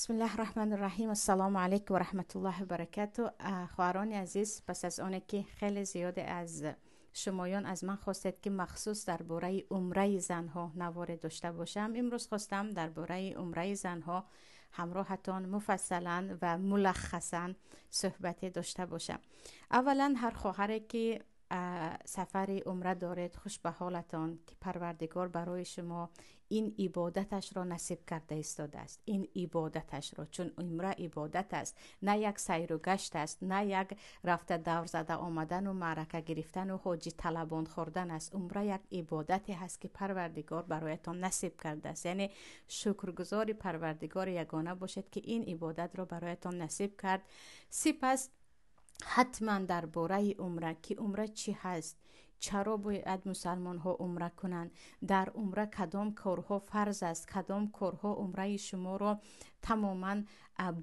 Бисмиллаҳи раҳмани раҳим. Ассалому алайкум ва раҳматуллоҳи ва баракату. Хоҳарони азиз, пас аз оне ки хеле зиёде аз шумоён аз ман хостед, ки махсус дар бораи умраи занҳо наворе дошта бошам, имрӯз хостам дар бораи умраи занҳо ҳамроҳатон муфассалан ва мулаххасан суҳбате дошта бошам. Аввалан, ҳар хоҳаре ки сафари умра доред, хуш ба ҳолатон, ки Парвардигор барои шумо ин ибодаташро насиб карда истодааст. Ин ибодаташро, чун умра ибодат аст, на як сайру гашт аст, на як рафта давр зада омадану маърака гирифтану ҳоҷи талабон хӯрдан аст. Умра як ибодате ҳаст, ки Парвардигор бароятон насиб кардааст. Яъне шукргузори Парвардигори ягона бошед, ки ин ибодатро бароятон насиб кард. Сипас ҳатман дар бораи умра, ки умра чӣ ҳаст, чаро бояд мусалмонҳо умра кунанд, дар умра кадом корҳо фарз аст, кадом корҳо умраи шуморо тамоман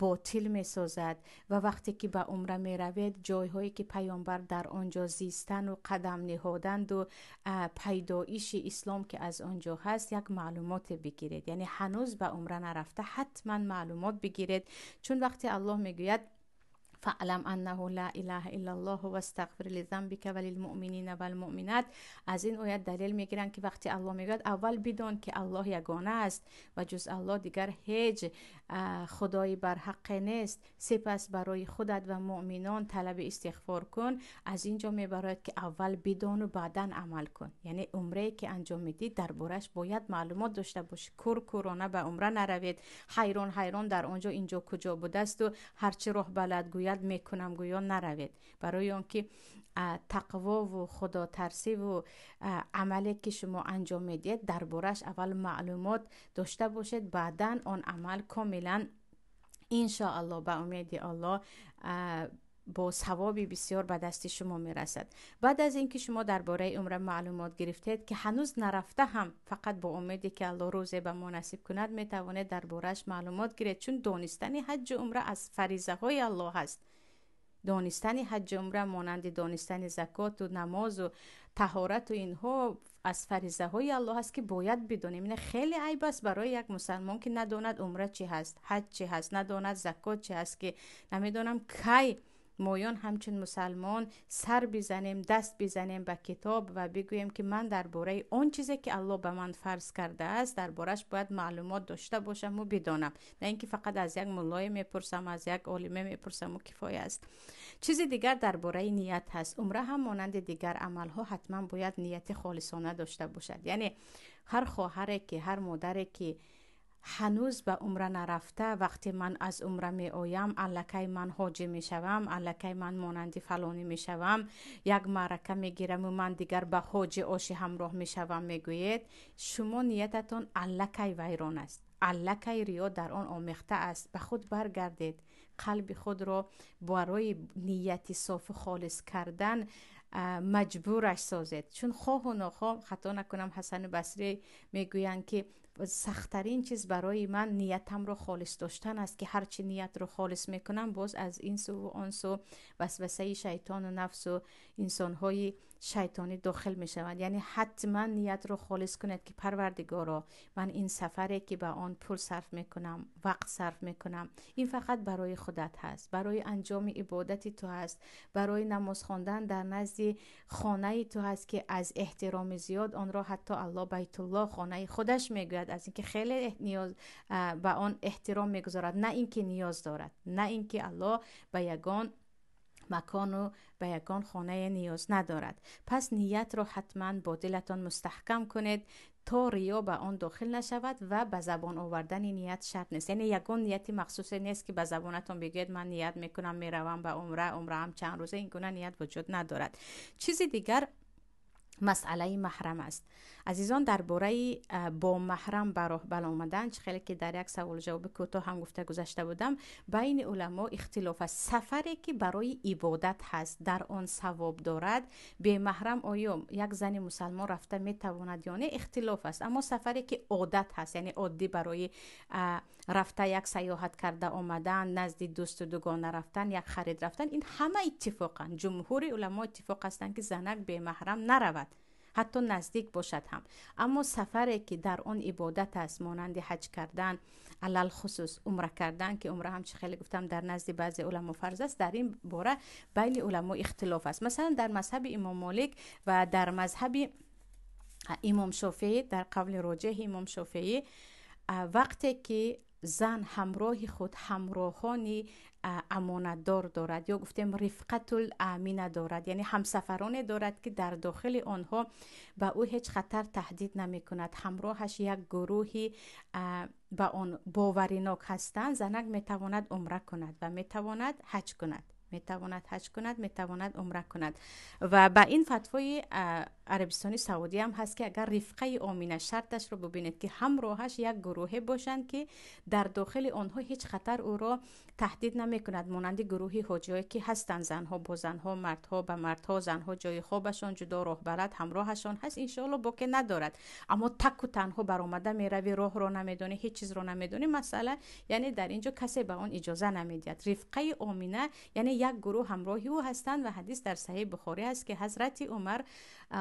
ботил месозад ва вақте ки ба умра меравед, ҷойҳое ки паёмбар дар он ҷо зистану қадам ниҳоданду пайдоиши ислом ки аз он ҷо ҳаст, як маълумоте бигиред. Яъне ҳанӯз ба умра нарафта, ҳатман маълумот бигиред, чун вақте Аллоҳ мегӯяд: фаълам аннаҳу ла илаҳа иллаллоҳу вастағфир лизамбика ва лилмуъминина валмуъминат, аз ин оят далел мегиранд, ки вақте Аллоҳ мегӯяд: аввал бидон, ки Аллоҳ ягона аст ва ҷуз Аллоҳ дигар ҳеҷ худои барҳаққе нест, сипас барои худат ва муъминон талаби истиғфор кун, аз ин ҷо мебарояд, ки аввал бидону баъдан амал кун. Яъне умрае ки анҷом медиҳӣ, дар борааш бояд маълумот дошта бошӣ. Кур курона ба умра наравед, ҳайрон ҳайрон дар он ҷо инҷо куҷо будасту ҳарчи роҳ балад гӯяд мекунам гӯён наравед, барои он ки тақвову худотарсиву амале ки шумо анҷом медиҳед, дар борааш аввал маълумот дошта бошед, баъдан он амал комилан, иншоаллоҳ, ба умеди Аллоҳ, бо савоби бисёр ба дасти шумо мерасад. Баъд аз ин ки шумо дар бораи умра маълумот гирифтед, ки ҳанӯз нарафта ҳам, фақат бо умеде ки Аллоҳ рӯзе ба мо насиб кунад, метавонед дар борааш маълумот гиред, чун донистани ҳаҷҷу умра аз фаризаҳои Аллоҳ ҳаст. Донистани ҳаҷҷу умра монанди донистани закоту намозу таҳорату инҳо аз фаризаҳои Аллоҳ аст, ки бояд бидонем. Ин хеле айб аст барои як мусалмон, ки надонад умра чӣ ҳаст, ҳаҷ чӣ ҳаст, надонад закот чӣ ҳаст, ки намедонам кай моён ҳамчун мусалмон сар бизанем, даст бизанем ба китоб ва бигӯем, ки ман дар бораи он чизе ки Аллоҳ ба ман фарз кардааст, дар борааш бояд маълумот дошта бошаму бидонам, на ин ки фақат аз як муллое мепурсам, аз як олиме мепурсаму кифоя аст. Чизи дигар дар бораи ният ҳаст. Умра ҳам монанди дигар амалҳо ҳатман бояд нияти холисона дошта бошад. Яъне ҳар хоҳаре ки, ҳар модаре ки ҳанӯз ба умра нарафта, вақте ман аз умра меоям, аллакай ман ҳоҷӣ мешавам, аллакай ман монанди фалонӣ мешавам, як маърака мегираму ман дигар ба ҳоҷи оши ҳамроҳ мешавам мегӯед, шумо ниятатон аллакай вайрон аст, аллакай риё дар он омехта аст. Ба худ баргардед, қалби худро барои нияти софу холис кардан маҷбураш созед, чун хоҳу нохоҳ, хато накунам, Ҳасани Басрӣ мегӯянд, ки сахттарин чиз барои ман ниятамро холис доштан аст, ки ҳарчи ниятро холис мекунам, боз аз ин суву он су васвасаи шайтону нафсу инсонҳои шайтонӣ дохил мешаванд. Яъне ҳатман ниятро холис кунед, ки Парвардигоро, ман ин сафаре ки ба он пул сарф мекунам, вақт сарф мекунам, ин фақат барои худат ҳаст, барои анҷоми ибодати ту ҳаст, барои намоз хондан дар назди хонаи ту ҳаст, ки аз эҳтироми зиёд онро ҳатто Аллоҳ Байтуллоҳ, хонаи худаш мегӯяд, аз инки хеле ниёз ба он эҳтиром мегузорад, на ин ки ниёз дорад, на ин ки Аллоҳ ба ягон макону ба ягон хонае ниёз надорад. Пас ниятро ҳатман бо дилатон мустаҳкам кунед, то риё ба он дохил нашавад ва ба забон овардани ният шарт нест. Яъне ягон нияти махсусе нест, ки ба забонатон бигӯед: ман ният мекунам, меравам ба умра, умраам чанд рӯза. Ин гуна ният вуҷуд надорад. Чизи дигар масъалаи маҳрам аст. Азизон, дар бораи бо маҳрам ба роҳ баломадан, чӣ хеле ки дар як саволу ҷавоби кӯтоҳ ҳам гуфта гузашта будам, байни уламо ихтилоф аст. Сафаре ки барои ибодат ҳаст, дар он савоб дорад, бемаҳрам оё як зани мусалмон рафта метавонад ё не, ихтилоф аст. Аммо сафаре ки одат ҳаст, яъне оддӣ барои рафта як сайёҳат карда омадан, назди дӯсту дугона рафтан, як харид рафтан, ин ҳама иттифоқанд, ҷумҳури уламо иттифоқ ҳастанд, ки занак бемаҳрам наравад. Ҳатто наздик бошад ҳам. Аммо сафаре, ки дар он ибодат аст, монанди ҳаҷ кардан, алалхусус умра кардан, ки умра ҳам, чӣ хеле гуфтам, дар назди баъзе уламо фарз аст, дар ин бора байни уламо ихтилоф аст. Масалан, дар мазҳаби Имом Молик ва дар мазҳаби Имом Шофеӣ, дар қавли роҷеҳи Имом Шофеӣ, вақте ки зан ҳамроҳи худ ҳамроҳони амонатдор дорад ё гуфтем рифқатул амина дорад, яъне ҳамсафароне дорад, ки дар дохили онҳо ба ӯ ҳеҷ хатар таҳдид намекунад, ҳамроҳаш як гурӯҳи ба он боваринок ҳастанд, занак метавонад умра кунад ва метавонад ҳаҷ кунад, метавонад ҳаҷ кунад, метавонад умра кунад. Ва ба ин фатвои Арабистони Саудӣ ҳам ҳаст, ки агар рифқаи омина, шарташро бубинед, ки ҳамроҳаш як гурӯҳе бошанд, ки дар дохили онҳо ҳеҷ хатар ӯро таҳдид намекунад, монанди гурӯҳи ҳоҷиҳое, ки ҳастанд, занҳо бо занҳо, мардҳо ба мардҳо, занҳо ҷои хобашон ҷудо, роҳбалад ҳамроҳашон ҳаст, иншоалло боке надорад. Аммо таку танҳо баромада меравӣ, роҳро намедонӣ, ҳеҷ чизро намедонӣ, масъала, яъне дар ин ҷо касе ба он иҷоза намедиҳад. Рифқаи омина, яъне як гурӯҳ ҳамроҳи ӯ ҳастанд. Ва ҳадис дар Саҳеҳи Бухорӣ аст, ки Ҳазрати Умар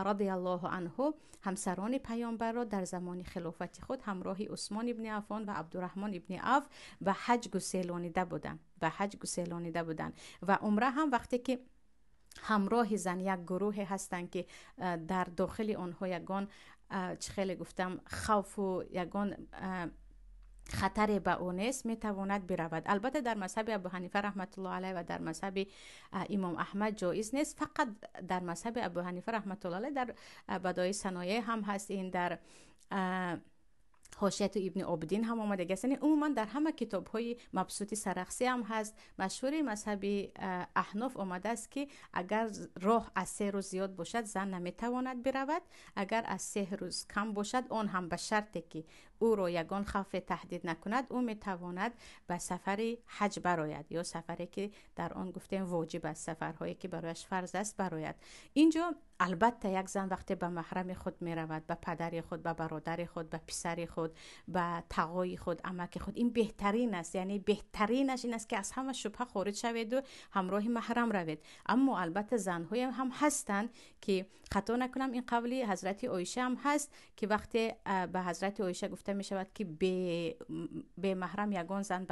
радиаллоҳу анҳу ҳамсарони паёмбарро дар замони хилофати худ ҳамроҳи Усмон ибни Аффон ва Абдураҳмон ибни Авф ба ҳаҷ гуселонида буданд, ба ҳаҷ гуселонида буданд. Ва умра ҳам вақте ки ҳамроҳи зан як гурӯҳе ҳастанд, ки дар дохили онҳо ягон, чӣ хеле гуфтам, хавфу ягон хатаре ба ӯ нест, метавонад биравад. Албатта, дар мазҳаби Абу Ҳанифа раҳматуллоҳ алайҳ ва дар мазҳаби Имом Аҳмад ҷоиз нест. Фақат дар мазҳаби Абу Ҳанифа раҳматуллоҳ алайҳ, дар Бадои саноеъ ҳам ҳаст ин, дар Ҳошияту Ибни Обидин ҳам омадагӣ аст, яъне умуман дар ҳама китобҳои Мабсути Сарахсӣ ҳам ҳаст, машҳури мазҳаби аҳноф омадааст, ки агар роҳ аз 3 рӯз зиёд бошад, зан наметавонад биравад. Агар аз 3 рӯз кам бошад, он ҳам ба шарте ки ӯро ягон хавфе таҳдид накунад, ӯ метавонад ба сафари ҳаҷ барояд ё сафаре, ки дар он гуфтем воҷиб аст, сафарҳое, ки барояш фарз аст, барояд. Инҷо албатта як зан вақте ба маҳрами худ меравад, ба падари худ, ба бародари худ, ба писари худ, ба тағои худ, амаки худ, ин беҳтарин аст. Яъне беҳтаринаш ин аст, ки аз ҳама шубҳа хориҷ шаведу ҳамроҳи маҳрам равед. Аммо албатта занҳоям ҳам ҳастанд, ки хато накунам, ин қавли Ҳазрати Оиша ҳам ҳаст, ки вақте ба Ҳазрати Оиша гуфта мешавад, ки бемаҳрам ягон зан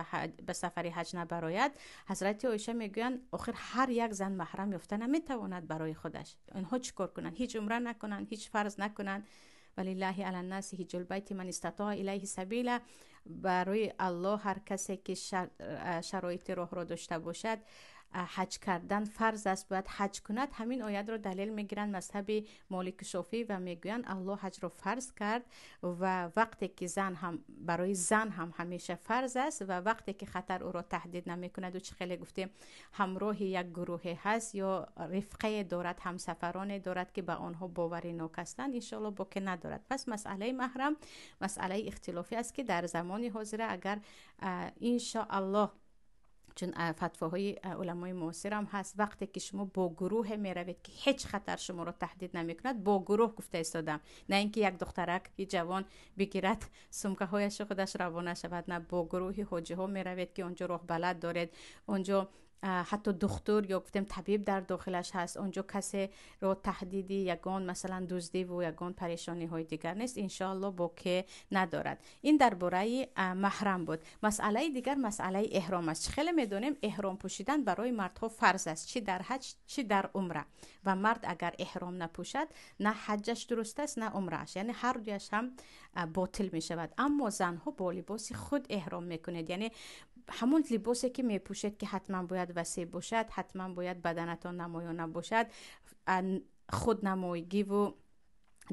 ба сафари ҳаҷ набарояд, Ҳазрати Оиша мегӯянд: охир ҳар як зан маҳрам ёфта наметавонад барои худаш. Инҳо чӣ кор кунанд? Ҳеҷ умра накунанд, ҳеҷ фарз накунанд? Валиллаҳи аланнаси ҳиҷҷул байти ман истатоа илайҳи сабила. Барои Аллоҳ ҳар касе, ки шароити роҳро дошта бошад, ҳаҷ кардан фарз аст, бояд ҳаҷ кунад. Ҳамин оятро далел мегиранд мазҳаби Молику Шофӣ ва мегӯянд: Аллоҳ ҳаҷро фарз кард ва вақте ки зан ҳам, барои зан ҳам ҳамеша фарз аст. Ва вақте ки хатар ӯро таҳдид намекунаду, чӣ хеле гуфтем, ҳамроҳи як гурӯҳе ҳаст ё рифқае дорад, ҳамсафароне дорад, ки ба онҳо боваринок ҳастанд, иншоалло боке надорад. Пас масъалаи маҳрам масъалаи ихтилофӣ аст, ки дар замони ҳозира агар, иншоаллоҳ, чун фатвоҳои уламои муосирам ҳаст, вақте ки шумо бо гурӯҳе меравед, ки ҳеҷ хатар шуморо таҳдид намекунад, бо гурӯҳ гуфта истодам, на ин ки як духтарак ҷавон бигирад сумкаҳояшо, худаш равона шавад. На, бо гурӯҳи ҳоҷиҳо меравед, ки онҷо роҳбалад доред, онҷо ҳатто духтур ё гуфтем табиб дар дохилаш ҳаст, онҷо касеро таҳдиди ягон, масалан, дуздиву ягон парешониҳои дигар нест, иншоалло боке надорад. Ин дар бораи маҳрам буд. Масъалаи дигар масъалаи эҳром аст. Чӣ хеле медонем, эҳром пӯшидан барои мардҳо фарз аст, чӣ дар ҳаҷ, чӣ дар умра. Ва мард агар эҳром напӯшад, на ҳаҷҷаш дуруст аст, на умрааш, яъне ҳар дуяш ҳам ботил мешавад. Аммо занҳо бо либоси худ эҳром мекунед, яъне ҳамон либосе, ки мепӯшед, ки ҳатман бояд васеъ бошад, ҳатман бояд баданатон намоён набошад, худнамоигиву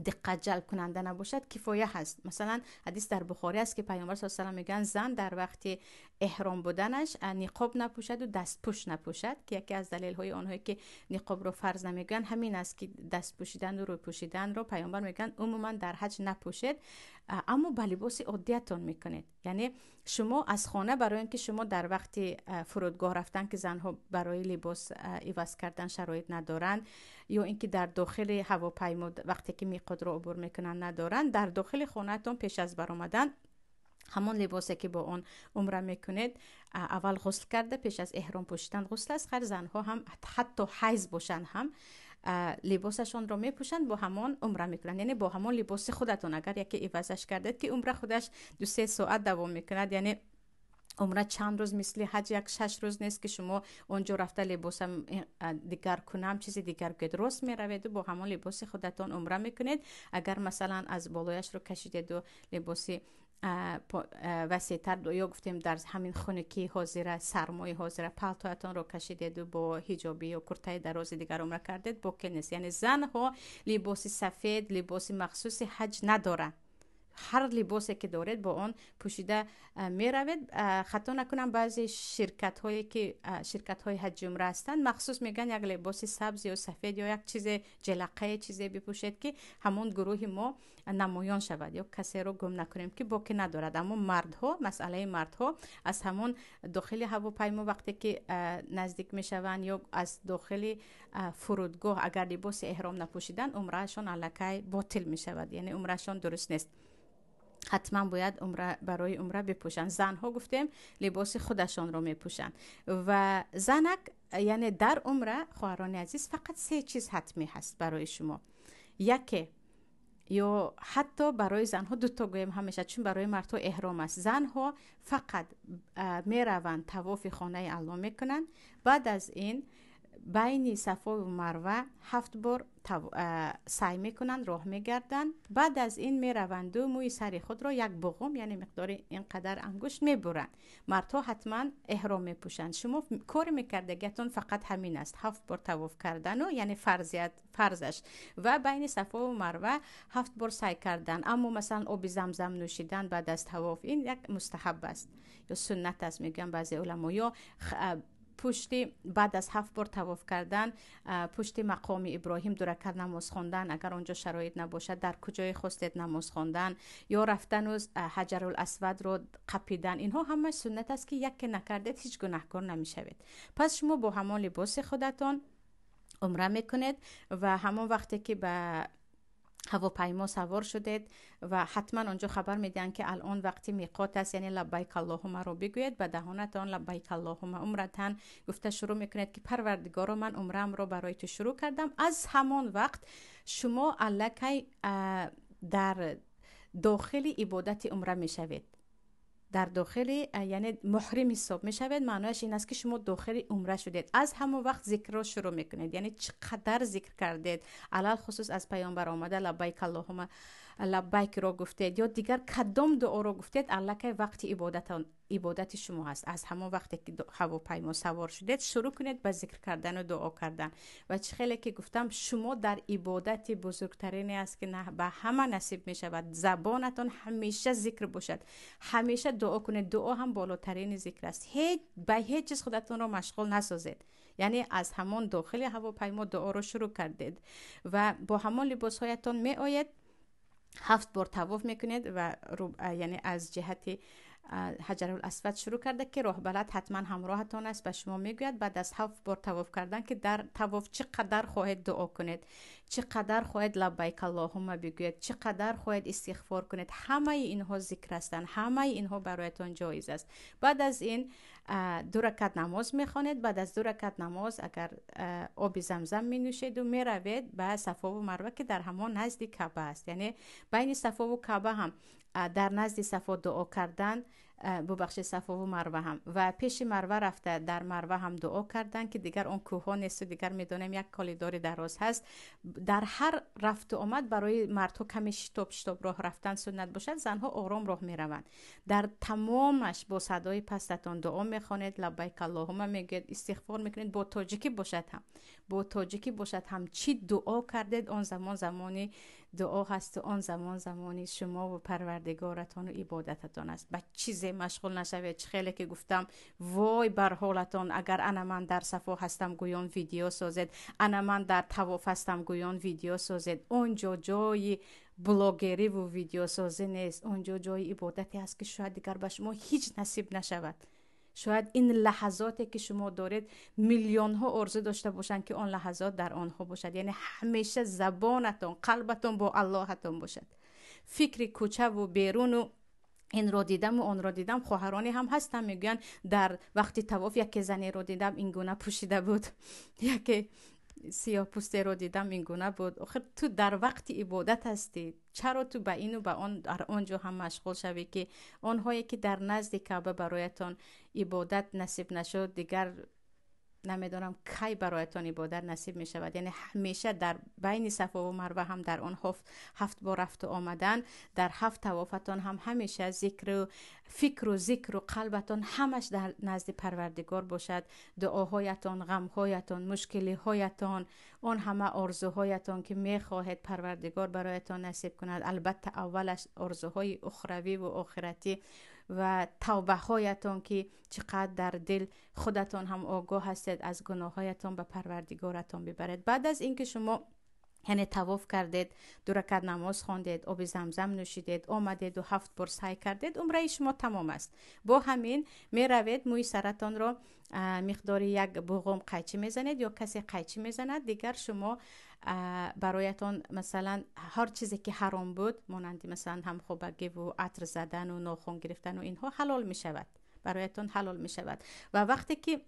диққат ҷалбкунанда набошад, кифоя ҳаст. Масалан, ҳадис дар Бухорӣ аст, ки Паёмбар с салам мегӯянд: зан дар вақти эҳром буданаш ниқоб напӯшаду дастпӯш напӯшад, ки яке аз далелҳои онҳое, ки ниқобро фарз намегӯянд, ҳамин аст, ки даст пӯшидану рӯй пӯшиданро Паёмбар мегӯянд: умуман дар ҳаҷ напӯшед, аммо ба либоси оддиятон мекунед. Яъне шумо аз хона, барои он ки шумо дар вақти фурудгоҳ рафтан, ки занҳо барои либос иваз кардан шароит надоранд, ё ин ки дар дохили ҳавопаймо вақте ки миқотро убур мекунанд надоранд, дар дохили хонаатон пеш аз баромадан ҳамон либосе, ки бо он умра мекунед, аввал ғусл карда, пеш аз эҳром пӯшидан ғусл аст. Хайр, занҳо ҳам ҳатто ҳайз бошанд ҳам Либосашонро мепӯшанд, бо ҳамон умра мекунанд, яъне бо ҳамон либоси худатон. Агар яке ивазаш кардед, ки умра худаш 2-3 соат давом мекунад, яъне умра чанд рӯз, мисли ҳаҷ як 6 рӯз нест, ки шумо он ҷо рафта либосам дигар кунам, чизи дигар гӯед. Рост мераведу бо ҳамон либоси худатон умра мекунед. Агар, масалан, аз болояшро кашидеду либоси васеътар ё, гуфтем, дар ҳамин хунукии ҳозира, сармои ҳозира палтоятонро кашидеду бо ҳиҷобӣ ё куртаи дарози дигар умра кардед, боке нест. Яъне занҳо либоси сафед, либоси махсуси ҳаҷ надоранд. Ҳар либосе ки доред, бо он пӯшида меравед. Хато накунам, баъзе ширкатҳое ки ширкатҳои ҳаҷи умра ҳастанд, махсус мегӯянд, як либоси сабз ё сафед ё як чизе, ҷалақае, чизе бипӯшед, ки ҳамон гурӯҳи мо намоён шавад ё касеро гум накунем, ки боке надорад. Аммо мардҳо, масъалаи мардҳо, аз ҳамон дохили ҳавопаймо вақте ки наздик мешаванд ё аз дохили фурудгоҳ, агар либоси эҳром напӯшиданд, умраашон аллакай ботил мешавад, яъне умраашон дуруст нест. Ҳатман бояд умра, барои умра бипӯшанд. Занҳо, гуфтем, либоси худашонро мепӯшанд. Ва занак, яъне дар умра, хоҳарони азиз, фақат се чиз ҳатмӣ ҳаст барои шумо. Яке ё ҳатто барои занҳо дуто гӯем ҳамеша, чун барои мардҳо эҳром аст. Занҳо фақат мераванд, тавофи хонаи Алло мекунанд. Баъд аз ин байни Сафову Марва ҳафт бор сай мекунанд, роҳ мегарданд. Баъд аз ин мераванду мӯи сари худро як буғум, яъне миқдори ин қадар ангушт, мебуранд. Мардҳо ҳатман эҳром мепӯшанд. Шумо кори мекардагиатон фақат ҳамин аст: ҳафт бор тавоф кардану, яъне фарзият, фарзаш, ва байни Сафову Марва ҳафт бор сай кардан. Аммо, масалан, оби Замзам нӯшидан баъд аз тавоф, ин як мустаҳаб аст ё суннат аст, мегӯянд баъзе уламо. Ё пушти, баъд аз ҳафт бор тавоф кардан, пушти мақоми Иброҳим ду ракат намоз хондан, агар он ҷо шароит набошад, дар куҷое хостед намоз хондан, ё рафтану Ҳаҷарул Асвадро қапидан, инҳо ҳамаш суннат аст, ки яке накардед, ҳеҷ гунаҳкор намешавед. Пас шумо бо ҳамон либоси худатон умра мекунед ва ҳамон вақте ки ба ҳавопаймо савор шудед ва ҳатман онҷо хабар медиҳанд, ки алон вақти миқот аст, яъне лаббайк аллоҳумаро бигӯед ба даҳонатон, лаббайк аллоҳума умратан гуфта шурӯъ мекунед, ки Парвардигоро, ман умраамро барои ту шурӯъ кардам. Аз ҳамон вақт шумо аллакай дар дохили ибодати умра мешавед, дар дохили, яъне муҳрим ҳисоб мешавед. Маънояш ин аст, ки шумо дохили умра шудед. Аз ҳамон вақт зикрро шурӯъ мекунед, яъне чӣ қадар зикр кардед, алалхусус аз паёмбар омада лаббайк аллоҳума лаббайкро гуфтед ё дигар кадом дуоро гуфтед, аллакай вақти ибодати шумо ҳаст. Аз ҳамон вақте ки ҳавопаймо савор шудед, шурӯъ кунед ба зикр кардану дуо кардан. Ва чӣ хеле ки гуфтам, шумо дар ибодати бузургтарине аст, ки ба ҳама насиб мешавад. Забонатон ҳамеша зикр бошад, ҳамеша дуо кунед. Дуо ҳам болотарини зикр аст. Ҳеҷ ба ҳеҷ чиз худатонро машғул насозед. Яъне аз ҳамон дохили ҳавопаймо дуоро шурӯъ кардед ва бо ҳамон либосҳоятон меоед, ҳафт бор тавоф мекунед ва яъне аз ҷиҳати Ҳаҷарул Асвад шурӯъ карда, ки роҳбалад ҳатман ҳамроҳатон аст, ба шумо мегӯяд баъд аз ҳафт бор тавоф кардан, ки дар тавоф чӣ қадар хоҳед дуо кунед, чӣ қадар хоҳед лаббайк аллоҳума бигӯед, чӣ қадар хоҳед истиғфор кунед, ҳамаи инҳо зикр ҳастанд, ҳамаи инҳо бароятон ҷоиз аст. Баъд аз ин ду ракат намоз мехонед. Баъд аз ду ракат намоз агар оби Замзам менӯшеду меравед ба Сафову Марва, ки дар ҳамон назди Каъба аст. Яъне байни Сафову Каъба ҳам, дар назди Сафо дуо кардан, бубахшед, Сафову Марва ҳам ва пеши Марва рафта, дар Марва ҳам дуо кардан, ки дигар он кӯҳҳо несту дигар медонем, як коридори дароз ҳаст. Дар ҳар рафту омад барои мардҳо каме шитоб шитоб роҳ рафтан суннат бошад, занҳо ором роҳ мераванд. Дар тамомаш бо садои пастатон дуо мехонед, лаббайк аллоҳума мегӯед, истиғфор мекунед. Бо тоҷикӣ бошад ҳам, бо тоҷикӣ бошад ҳам, чӣ дуо кардед, он замон замони дуо ҳасту он замон замони шумову Парвардигоратону ибодататон аст. Ба чизе машғул нашавед. Чӣ хеле ки гуфтам, вой бар ҳолатон, агар ана ман дар Сафо ҳастам гӯён видео созед, ана ман дар тавоф ҳастам гӯён видео созед. Он ҷо ҷои блогериву видеосозӣ нест. Он ҷо ҷои ибодате аст, ки шояд дигар ба шумо ҳеҷ насиб нашавад. Шояд ин лаҳазоте ки шумо доред, миллионҳо орзу дошта бошанд, ки он лаҳазот дар онҳо бошад. Яъне ҳамеша забонатон, қалбатон бо Аллоҳатон бошад. Фикри кӯчаву беруну инро дидаму онро дидам. Хоҳароне ҳам ҳастанд, мегӯянд, дар вақти тавоф яке занеро дидам, ин гуна пӯшида буд, яке Сиёҳпӯстеро дидам, ин гуна буд. Охир ту дар вақти ибодат ҳастӣ, чаро ту ба ину ба он дар он ҷо ҳам машғул шавӣ, ки онҳое ки дар назди Каъба бароятон ибодат насиб нашуд, дигар намедонам, кай бароятон ибодат насиб мешавад. Яъне ҳамеша дар байни Сафову Марва ҳам дар он ҳафт бор рафту омадан, дар ҳафт тавофатон ҳам ҳамеша зикру фикру зикру қалбатон ҳамаш дар назди Парвардигор бошад. Дуоҳоятон, ғамҳоятон, мушкилиҳоятон, он ҳама орзуҳоятон, ки мехоҳед Парвардигор бароятон насиб кунад, албатта аввалаш орзуҳои ухравиву охиратӣ ва тавбаҳоятон, ки чӣ қадр дар дил худатон ҳам огоҳ ҳастед аз гуноҳҳоятон, ба Парвардигоратон бибаред. Баъд аз ин ки шумо, яъне, тавоф кардед, ду ракат намоз хондед, оби Замзам нӯшидед, омадеду ҳафт бор сай кардед, умраи шумо тамом аст. Бо ҳамин меравед, мӯи саратонро миқдори як буғум қайчӣ мезанед ё касе қайчӣ мезанад. Дигар шумо бароятон, масалан, ҳар чизе ки ҳаром буд, монанди, масалан, ҳамхобагиву атр задану нохун гирифтану инҳо, ҳалол мешавад, бароятон ҳалол мешавад. Ва вақте ки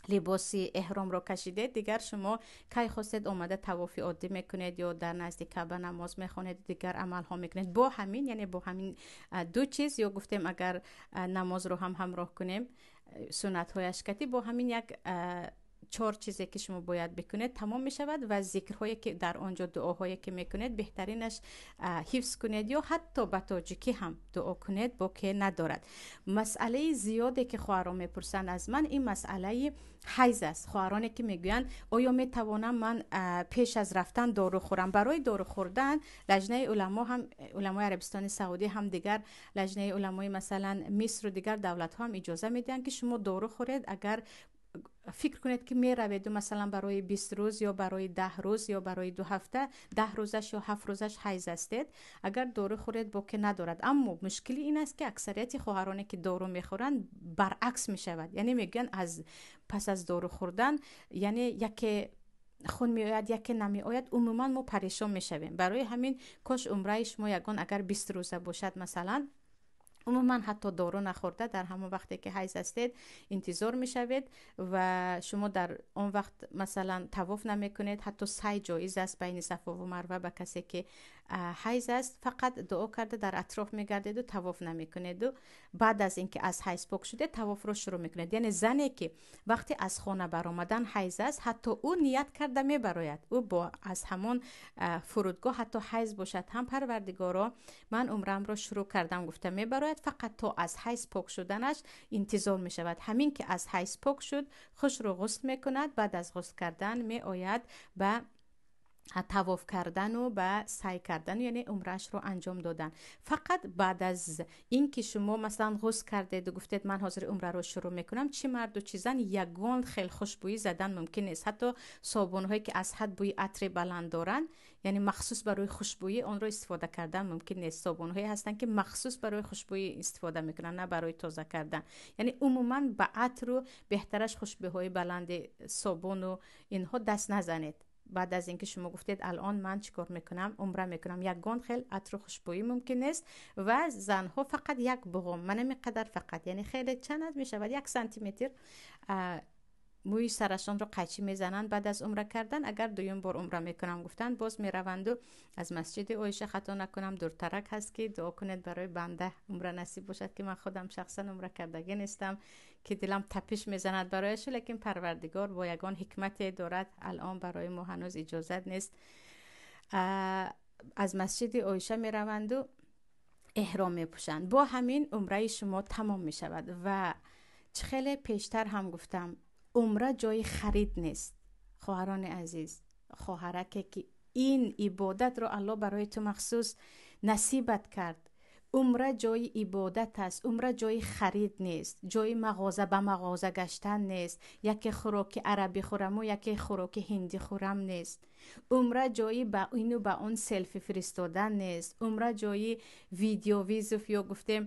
либоси эҳромро кашидед, дигар шумо кай хостед, омада тавофи оддӣ мекунед ё дар назди Каъба намоз мехонед, дигар амалҳо мекунед. Бо ҳамин, яъне бо ҳамин ду чиз, ё гуфтем, агар намозро ҳам ҳамроҳ кунем, суннатҳояш кати, бо ҳамин як чор чизе ки шумо бояд бикунед, тамом мешавад. Ва зикрҳое ки дар он ҷо, дуоҳое ки мекунед, беҳтаринаш ҳифз кунед ё ҳатто ба тоҷикӣ ҳам дуо кунед, боке надорад. Масъалаи зиёде ки хоҳарон мепурсанд аз ман, ин масъалаи ҳайз аст. Хоҳароне ки мегӯянд: «Оё метавонам ман пеш аз рафтан дору хӯрам?» Барои дору хӯрдан лаҷнаи уламо ҳам, уламои Арабистони Саудӣ ҳам, дигар лаҷнаи уламои, масалан, Мисру дигар давлатҳо ҳам иҷоза медиҳанд, ки шумо дору хӯред. Агар фикр кунед, ки мераведу, масалан, барои 20 рӯз ё барои 10 рӯз ё барои 2 ҳафта, 10 рӯзаш ё 7 рӯзаш ҳайз ҳастед, агар дору хӯред, боке надорад. Аммо мушкили ин аст, ки аксарияти хоҳароне ки дору мехӯранд, баръакс мешавад. Яъне мегӯянд, аз пас аз дору хӯрдан, яъне, яке хун меояд, яке намеояд, умуман мо парешон мешавем. Барои ҳамин кош умраи шумо ягон агар 20 рӯза бошад, масалан, умуман ҳатто дору нахӯрда, дар ҳамон вақте ки ҳайз ҳастед, интизор мешавед ва шумо дар он вақт, масалан, тавоф намекунед. Ҳатто сай ҷоиз аст байни Сафову Марва ба касе ки ҳайз аст. Фақат дуо карда, дар атроф мегардеду тавоф намекунеду баъд аз ин ки аз ҳайз пок шудед, тавофро шурӯъ мекунед. Яъне зане ки вақте аз хона баромадан ҳайз аст, ҳатто ӯ ният карда мебарояд, ӯ бо аз ҳамон фурудгоҳ, ҳатто ҳайз бошад ҳам, «Парвардигоро, ман умрамро шурӯъ кардам» гуфта мебарояд. Фақат то аз ҳайз пок шуданаш интизор мешавад. Ҳамин ки аз ҳайз пок шуд, хушрӯ ғусл мекунад. Баъд аз ғусл кардан меояд ба тавоф кардану ба сай кардану, яъне умраашро анҷом додан. Фақат баъд аз ин ки шумо, масалан, ғусл кардеду гуфтед: «Ман ҳозир умраро шурӯъ мекунам», чӣ марду, чӣ зан, ягон хел хушбӯӣ задан мумкин нест. Ҳатто собунҳое ки аз ҳад бӯи атри баланд доранд, яъне махсус барои хушбӯӣ, онро истифода кардан мумкин нест. Собунҳое ҳастанд, ки махсус барои хушбӯӣ истифода мекунанд, на барои тоза кардан. Яъне умуман ба атру беҳтараш хушбӯҳои баланди собуну инҳо даст назанед. Баъд аз инки шумо гуфтед: «Алон ман чӣ кор мекунам? Умра мекунам», ягон хел атру хушбӯӣ мумкин нест. Ва занҳо фақат як буғум, манами қадар фақат, яъне хеле чанд мешавад, 1 сантиметр мӯи сарашонро қайчӣ мезананд баъд аз умра кардан. Агар дуюм бор умра мекунам гуфтанд, боз мераванду аз масҷиди Оиша, хато накунам, дуртарак ҳаст, ки дуо кунед барои банда, умра насиб бошад, ки ман худам шахсан умра кардагӣ нестам, ки дилам тапиш мезанад барояшу, лекин Парвардигор бо ягон ҳикмате дорад, алон барои мо ҳанӯз иҷозат нест. Аз масҷиди Оиша мераванду эҳром мепӯшанд. Бо ҳамин умраи шумо тамом мешавад. Ва чӣ хеле пештар ҳам гуфтам, умра ҷои харид нест, хоҳарони азиз. Хоҳараке ки ин ибодатро Аллоҳ барои ту махсус насибат кард, умра ҷои ибодат аст, умра ҷои харид нест, ҷои мағоза ба мағоза гаштан нест, яке хӯроки арабӣ хӯраму яке хӯроки ҳиндӣ хӯрам нест. Умра ҷои ба ину ба он селфи фиристодан нест. Умра ҷои видео вызов ё гуфтем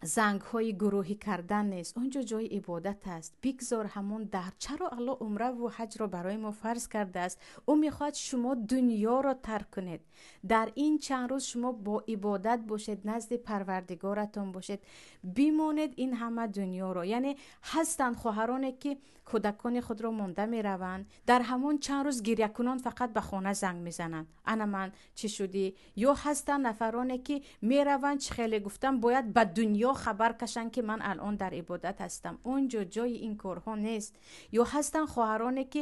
Зангҳои гурӯҳӣ кардан нест. Он ҷо ҷои ибодат аст. Бигзор ҳамон дар. Чаро Аллоҳ умраву ҳаҷро барои мо фарз кардааст? Ӯ мехоҳад шумо дунёро тарк кунед. Дар ин чанд рӯз шумо бо ибодат бошед, назди Парвардигоратон бошед, бимонед ин ҳама дунёро. Яъне ҳастанд хоҳароне, ки кӯдакони худро монда мераванд, дар ҳамон чанд рӯз гирякунон фақат ба хона занг мезананд: «Ана ман чӣ шудӣ?» Ё ҳастанд нафароне, ки мераванд, чӣ хеле гуфтам, бояд ба дунё хабар кашанд, ки ман алон дар ибодат ҳастам. Он ҷо ҷои ин корҳо нест. Ё ҳастанд хоҳароне, ки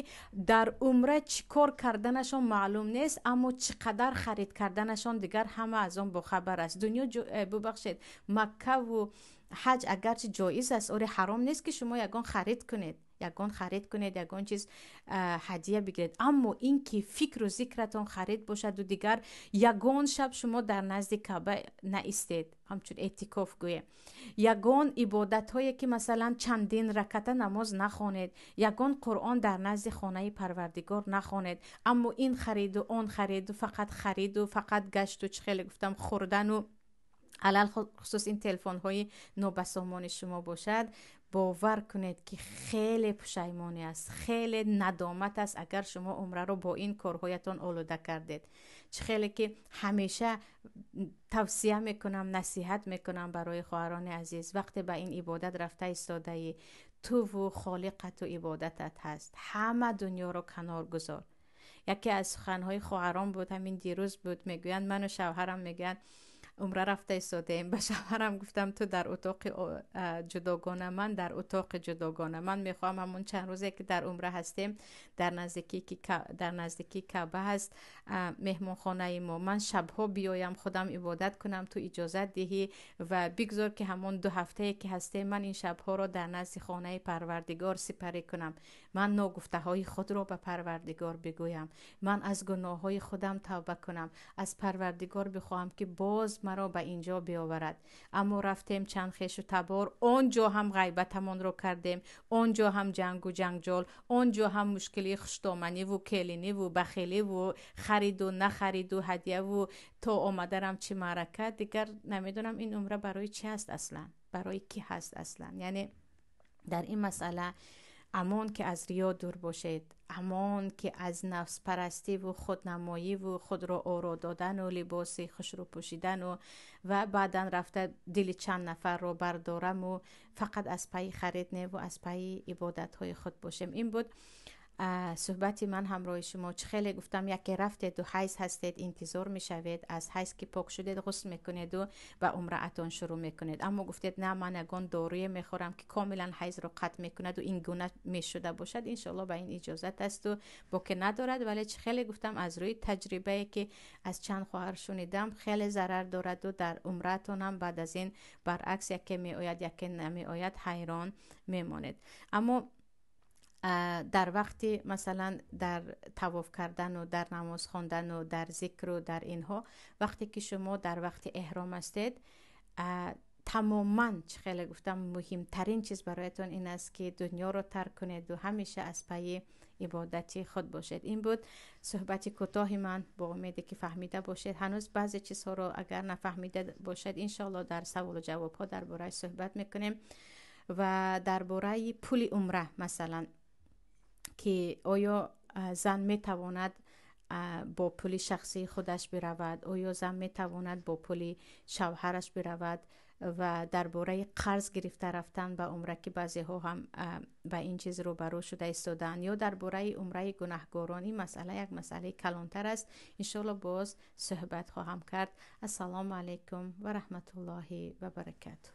дар умра чӣ кор карданашон маълум нест, аммо чӣ қадар харид карданашон дигар ҳама аз он бохабар аст. Дунё, бубахшед, Маккаву ҳаҷ агарчи ҷоиз аст, оре, ҳаром нест, ки шумо ягон харид кунед, ягон харид кунед, ягон чиз ҳадия бигиред, аммо ин ки фикру зикратон харид бошаду дигар ягон шаб шумо дар назди Каъба наистед, ҳамчун эътикоф гӯем, ягон ибодатҳое, ки масалан чандин раката намоз нахонед, ягон Қуръон дар назди хонаи Парвардигор нахонед, аммо ин хариду он хариду, фақат хариду, фақат гашту, чӣ хеле гуфтам, хӯрдану, алалхусус ин телефонҳои нобасомони шумо бошад, бовар кунед, ки хеле пушаймонӣ аст, хеле надомат аст, агар шумо умраро бо ин корҳоятон олуда кардед. Чӣ хеле ки ҳамеша тавсия мекунам, насиҳат мекунам барои хоҳарони азиз: вақте ба ин ибодат рафта истодаӣ, туву Холиқату ибодатат ҳаст, ҳама дунёро канор гузор. Яке аз суханҳои хоҳарон буд, ҳамин дирӯз буд, мегӯянд: «Ману шавҳарам, мегӯянд, умра рафта истодаем. Ба шавҳарам гуфтам: ту дар утоқи ҷудогона, ман дар утоқи ҷудогона. Ман мехоҳам ҳамон чанд рӯзе, ки дар умра ҳастем, дар наздикии Каъба ҳаст меҳмонхонаи мо, ман шабҳо биёям, худам ибодат кунам, ту иҷозат диҳӣ ва бигзор, ки ҳамон 2 ҳафтае, ки ҳастем, ман ин шабҳоро дар назди хонаи Парвардигор сипарӣ кунам, ман ногуфтаҳои худро ба Парвардигор бигӯям, ман аз гуноҳҳои худам тавба кунам, аз Парвардигор бихоҳам, ки боз маро ба инҷо биёварад. Аммо рафтем, чанд хешу табор, он ҷо ҳам ғайбатамонро кардем, он ҷо ҳам ҷангу ҷанҷол, он ҷо ҳам мушкилии хуштоманиву келиниву бахеливу хариду нахариду ҳадияву то омадарам чӣ маърака. Дигар намедонам, ин умра барои чӣ ҳаст аслан, барои кӣ ҳаст аслан?» Яъне дар ин масъала амон ки аз риё дур бошед, амон ки аз нафспарастиву худнамоиву худро оро додану либоси хушрӯ пӯшидану ва баъдан рафта дили чанд нафарро бардораму фақат аз пайи харид неву аз пайи ибодатҳои худ бошем. Ин буд суҳбати ман ҳамроҳи шумо. Чӣ хеле гуфтам, яке рафтеду ҳайз ҳастед, интизор мешавед, аз ҳайз ки пок шудед, ғусл мекунеду ба умраатон шурӯъ мекунед. Аммо гуфтед: «На, ман ягон доруе мехӯрам, ки комилан ҳайзро қатъ мекунаду ин гуна мешуда бошад», иншоалло, ба ин иҷозат асту боке надорад. Вале чӣ хеле гуфтам, аз рӯи таҷрибае, ки аз чанд хоҳар шунидам, хеле зарар дораду дар умраатонам баъд аз ин баръакс, яке меояд, яке намеояд, ҳайрон мемонед. Аммо дар вақти масалан дар тавоф кардану дар намоз хондану дар зикру дар инҳо, вақте ки шумо дар вақти эҳром ҳастед, тамоман, чӣ хеле гуфтам, муҳимтарин чиз бароятон ин аст, ки дунёро тарк кунеду ҳамеша аз пайи ибодати худ бошед. Ин буд суҳбати кӯтоҳи ман, бо умеде ки фаҳмида бошед. Ҳанӯз баъзе чизҳоро агар нафаҳмида бошед, иншоалло, дар саволу ҷавобҳо дар бораи суҳбат мекунем ва дар бораи пули умра, масалан, ки оё зан метавонад бо пули шахсии худаш биравад, оё зан метавонад бо пули шавҳараш биравад ва дар бораи қарз гирифта рафтан ба умра, ки баъзеҳо ҳам ба ин чиз рӯбарӯ шуда истодаанд, ё дар бораи умраи гунаҳгорон. Ин масъала як масъалаи калонтар аст, иншоалло, боз суҳбат хоҳам кард. Ассалому алайкум ва раҳматуллоҳи ва баракату.